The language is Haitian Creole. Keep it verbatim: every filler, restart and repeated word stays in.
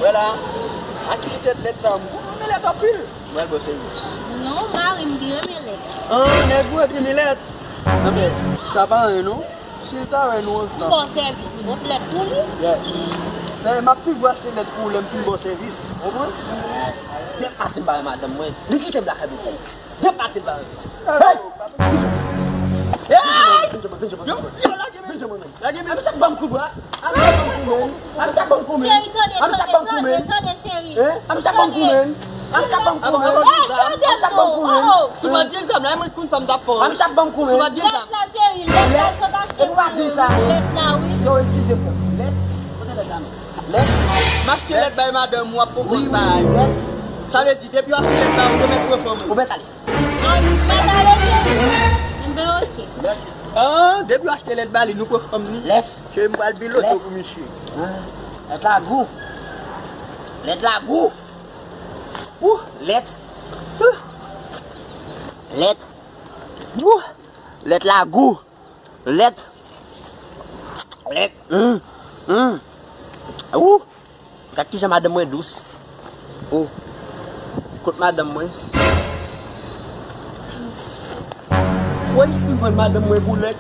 La, ak ti tèt lèt sa, m renmen lèt anpil. Mwen bo sèvis. Non, mari m ki renmen lèt. Ah, nèg ou renmen lèt. Anben, sa pa anyen non. Si l ta wè nou ansanm. Bon sèvis, ou lèt pou li? Yeah. Dayè, m ap toujou achte lèt pou ou lè m fin ba w sèvis. Ou konprann? Depi maten m pa wè madanm mwen. Li kite m lakay pou kont. Depi maten m pa wè. Hey! Hey! Vin jwenn mwen, vin jwenn mwen, vin jwenn mwen. Yo, yo, lage men. Vin jwenn mwen, men. Lage men. Amisa ban m kout bwa. Amisa ban m kou men. Amisa ban m kou men. Cheri, tande, tande, tande, tande, cheri. Hein? Amisa ban m kou men. Amisa ban m kou men. Hey, tande non. Amisa ban m kou men. Oh, oh. Si w pa t gen zam la, mwen konn sa m t ap fè w. Amisa ban m kou men. Si w pa t gen zam. Lèt la, cheri, lèt la, se pa se pou pa di sa. Lèt la, wi. Yo, eskize m. Lèt. Kote lèt la, men? Lèt. M achte lèt bay madanm ou, w ap pwopòz bagay. Wi, wi, lèt. Sa vle di, depi w achte lèt bay ou, yo mèt pran fanm ou. Ou mèt ale. An, nou pa ta rete. Enben, oke. Ah, depi w achte lèt ba li, nou pran fanm ni. Lèt. Ke m pral biloto pou misye. Ah, lèt la gou. Lèt la gou. Ouh, lèt. Ouh. Lèt. Ouh. Lèt la gou. Lèt. Lèt. Mm. Mm. Ouh. Gad kijan madanm mwen dous. Oh. Kot madanm mwen? Woy, m vann madanm mwen pou lèt.